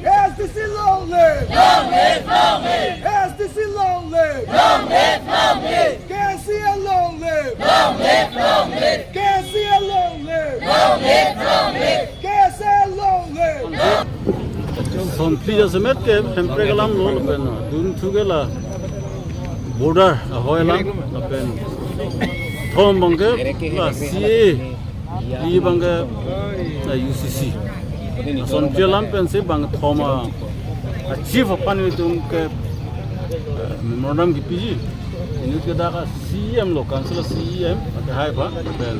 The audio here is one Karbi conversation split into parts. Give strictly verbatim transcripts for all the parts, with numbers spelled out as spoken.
ASDC long live! Long live, long live! ASDC long live! Long live, long live! KAAC long live! Long live, long live! KAAC long live! Long live, long live! KAAC long live! Son phli jasemet ke Hemprek alam lo lapen dun thu ke la border ahoi alam lapen thom abang ke la CAA, phli abang ke la UCC. Son phli alam pensi bang thom a chief aphan itum ke, eh, memorandum kepiji. Inut ke dak a CEM lo, council CEM akehai aphan pen,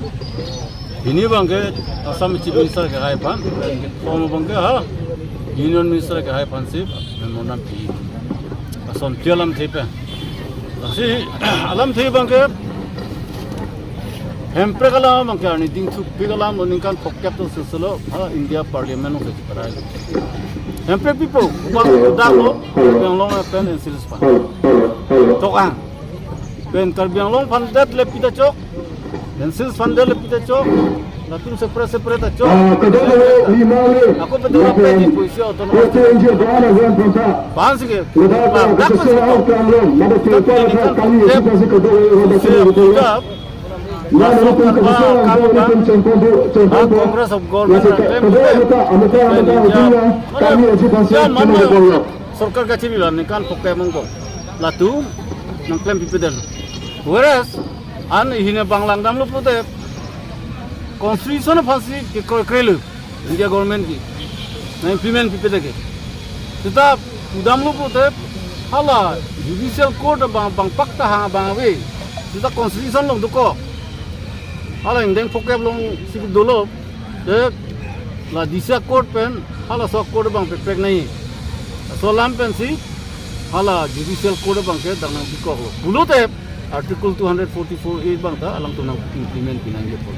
pini abang ke Assam Chief Minister akehai aphan pen, thom abang ke ha Union Minister akehai aphansi memorandum pi. Son phli alamthe pen. Lasi alamthe abang ke Hemprek alam abang ke arni dingthupik alam lo, ningkan phokep to seselo ha India Parliament along si parai. Hemprek pipo, abang dak lo, Karbi Anglong pen NC Hills aphan. Tok ang. Pen Karbi Anglong aphan det le pita chok, NC Hills aphan det le pita chok, latum separate separate ta chok. Ah, kedua ni mali. Ako betul apa di puisi otonom. Oke, injil doa na zan panta. Aphan si ke, dak pasti to. Kami itu pasti kedua ni. Laso karba akam abang, ha Congress of Government, sorkar kachiri la ningkan phokep mongko, latum nangklem pipedet. Whereas an hine bang langdamlo pulote constitution aphansi kekroikre lo. India government ke nang-implement pipedet ke. Seta pudamlo pulote hala judicial court abang, bang pakta hang abang ave. Seta constitution along dokok. Hala ingdeng phokep along si dolo. Te la D C a court pen halaso a court abang pekpek nai. Laso alam pensi hala judicial court abang ke dak nangpikoklo pulote Article two hundred forty-four A abang ta alangtum nang-implement pinangji apot.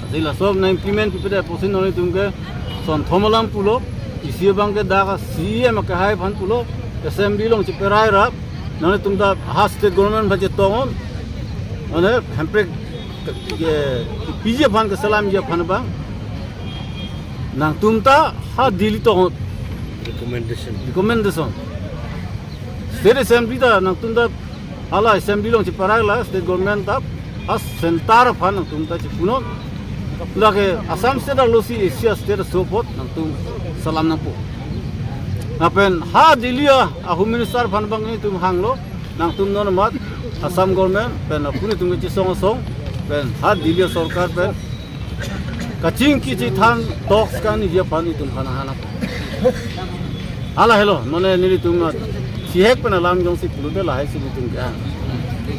Lasi laso nang-implement pipedet apotsi non itum ke son thom alam pulo, isi abang ke dak a CEM akehai aphan pulo, assembly along cheperai ra, non itum ta ha state government aphan chetong-on, mane Hemprek ke, ke, PG aphan keselamji aphan abang, nangtum ta ha Delhi tong-on. Recommendation. Recommendation. State Assembly ta nangtum ta hala assembly along cheparai la state government ta ha centre aphan nangtum ta chepu-non. Lake Assam state arlosi Asia state aso apot nangtum selam nangpo. Lapen ha Delhi a Home Minister aphan abang itum hanglo, nangtum non amat Assam government pen apuni atum kechesong asong pen ha Delhi sorkar pen kachingki chethan talks kan iji aphan itum aphan hana. Hala helo, mane nelitum a sihek pen alam jongsi pulote lahai si nelitum ke.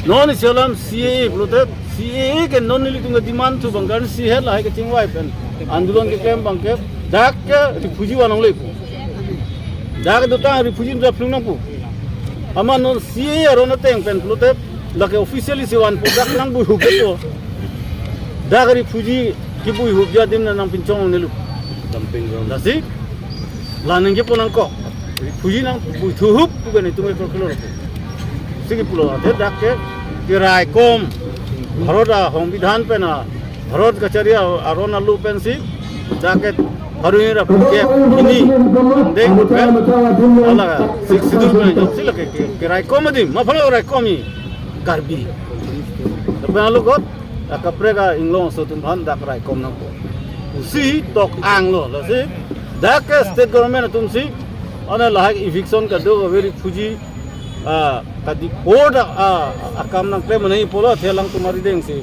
Non isi alam CAA pulote, CAA ke non nelitum ke demand thu abang kan sihet lahai kachingvai pen andolon keklem abang ke dak ke refugee van longle pu. Dak ke dotang refugee ta plung nangpo. Amat non CAA aron ateng pen pulote, lake officially si vanpo, dak nangbuihup po. Dak refugee kibuihupji adim nangpinchong longnelo. Dumping ground. Lasi la ningjepo nangkok. Refugee nangbuithuhup pu ke nelitum ekor kilo. Si kipulo, ante dak ke keraikom. Bharat a Songbidhan pen a Bharat kachari a aron alo pensi dak ke pharo hini ra pharo kep hini angdeng pen hala Sixth Schedule pen jongsi lake ke, keraikom adim, ma aphan raikom-i? Karbi. Lapen alo kot, akaprek a inglong aso atum aphan dak raikom nangpo pusi tok anglo. Lasi dak ke state government atumsi, ane lahai eviction kado kave refugee, ah, kadi court a, ah, akam nangklem nangji pulo, athe alangtum arideng si,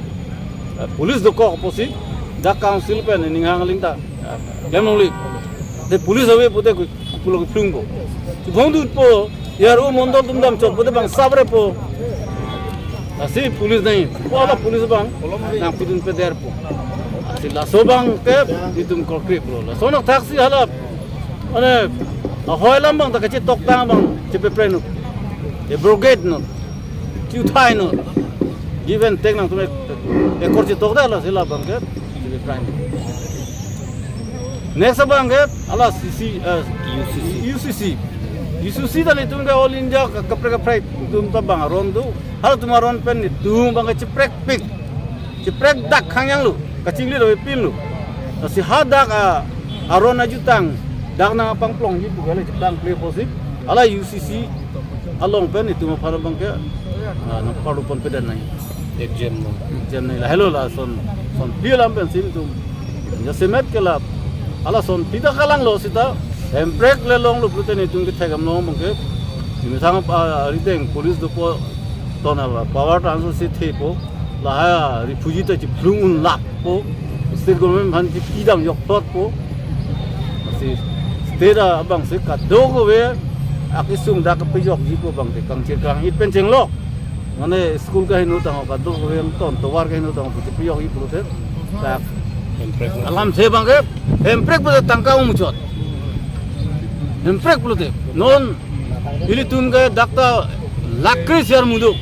ah, police dokok apotsi dak council pen ninghang aling ta, ah, klem longle. Te police ave pute ku, pulo keplungpo. Chibong dutpo, ya ru mondol atum damchok pute bang sabre po. Lasi police nangji, pu hala police abang nangpidun pederpo. Lasi laso abang ke itum korkriplo. Laso nangthaksi hala, mane, ahoi alam abang ta kachetoktang abang chepeprek-non, abrogate-non, cheuthai-non. Give and take nangtum ek-, ekor chetokda, lasi la abang ke chepeprek-non. Next abang ke hala CC, eh, UCC. UCC. UCC ta nelitum ke All India ka-, kaprek kaprek atum ta bang aron do. Halatum aron pen nelitum abang ke cheprekpik. Cheprek dak hangyang lo, kachinglit avepin lo. Lasi hadak a, Aron ajutang dak nangpangplongji pu kali jutang ple posip. Hala U C C along pen itum aphan abang ke, ah, nangparlu pon pedan nai. Exam lo. Exam nai lahelo lason, sonpi alam pensi itum. Jasemet ke la, hala sonpi ta kalanglo seta, Hemprek le longlo pulote itum kethek amlong abang ke. Imethang, ah, arideng police dopo ton hala power transfer si thepo. Lahai refugee ta chiphlung un lakpo. State government aphan chipidam jokthotpo. Si state abang si kadokave akesung dak pejokji pu abang ke kangchir kang-it pen chenglok. Mane school kaheno tang kadokave angton tovar kaheno tang pejokji pulote. Dak Hemprek. Alamthe abang ke Hemprek pulote tangka umuchot. Hemprek pulote. Non ilitum ke dak ta lakh kre share muduk.